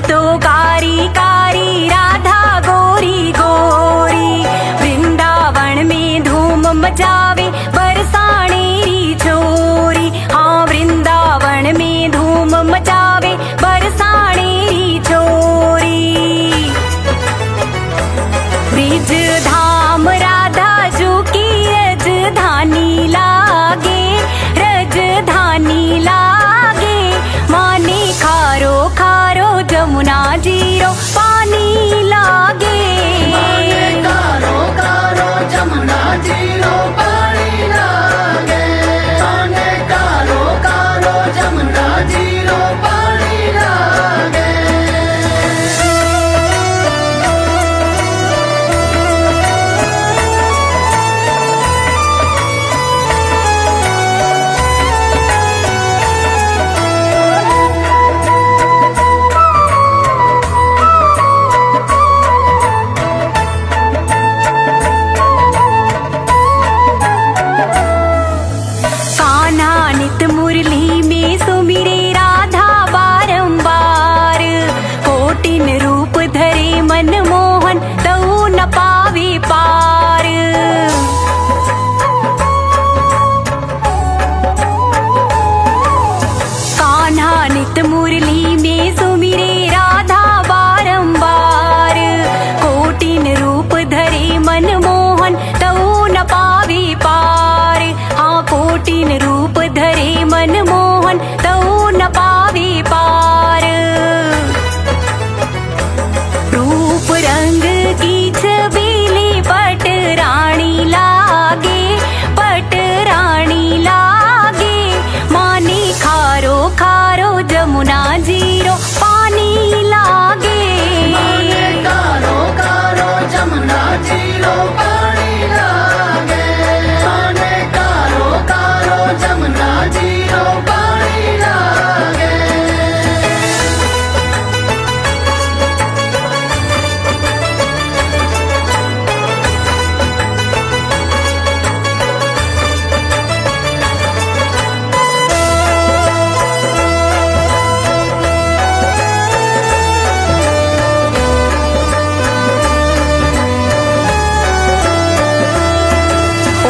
तो कारी कारी राधा गोरी गोरी। वृंदावन में धूम मचावे बरसानेरी छोरी। हाँ वृंदावन में धूम मचावे बरसानेरी छोरी। ब्रिज धाम राधा जू की रजधानी लागे, रजधानी लागे। माने खारो खारो जमुना जीरो पानी लागे। माने कारो कारो जमुना जीरो पानी लागे। माने कारो कारो जमुना जीरो पानी लागे। कान्हा नित मुरली में सुमिरे राधा बारंबार। कोटिन रूप धरे मनमोहन तऊ न पावे पार। कान्हा नित मुरली में सुमिरे राधा बारंबार। कोटिन रूप धरे मनमोहन तऊ न पावे पार। हाँ कोटिन रूप धरे मनमोहन तऊ न पावे पार। रूप रंग की छबीली पट रानी लागे, पट रानी लागे। माने खारो खारो जमुना जीरो पानी लागे। माने कारो कारो जमुना जीरो पानी लागे। माने कारो कारो जमुना जीरो पानी लागे।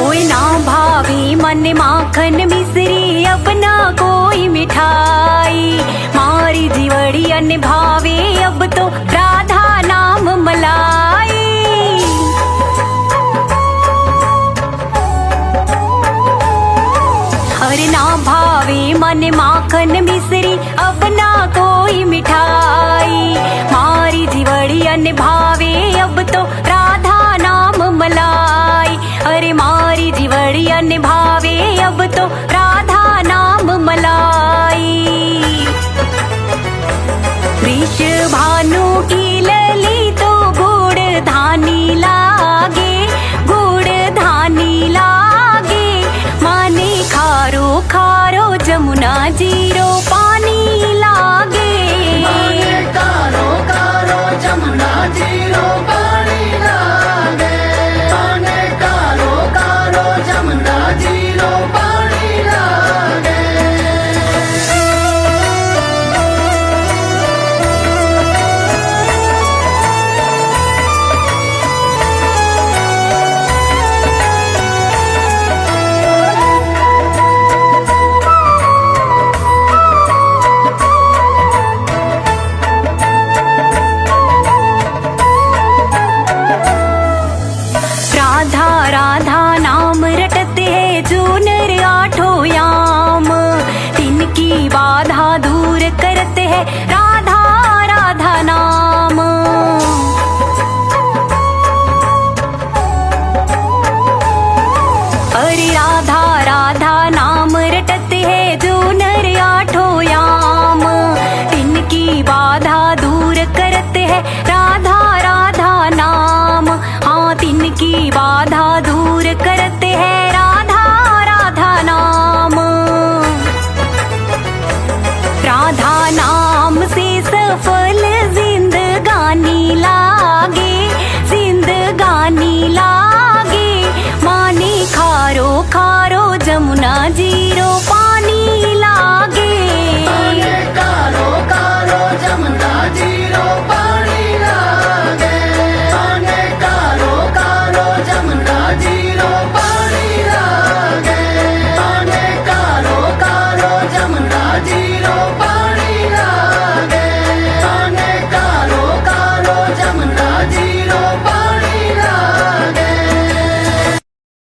ओए ना भावे मन माखन मिश्री अब ना कोई मिठाई। मारी जीवड़ी अन भावे अब तो राधा नाम मलाई। अरे ना भावे मन माखन मिश्री अब ना कोई मिठाई। मारी जीवड़ी अन भावे अब तो राधा नाम मलाई। अरे मारी जीवड़ी अन भावे अब तो राधा नाम मलाई। वृष भानु की लली तो गुड़ धानी लागे, गुड़ धानी लागे। माने खारो खारो जमुना जीरो पानी लागे। माने कारो कारो जमुना जीरो पानी लागे। माने कारो कारो जमुना जीरो पानी लागे। राधा राधा नाम रटते है जो नर आठों याम। तिनकी बाधा दूर करते है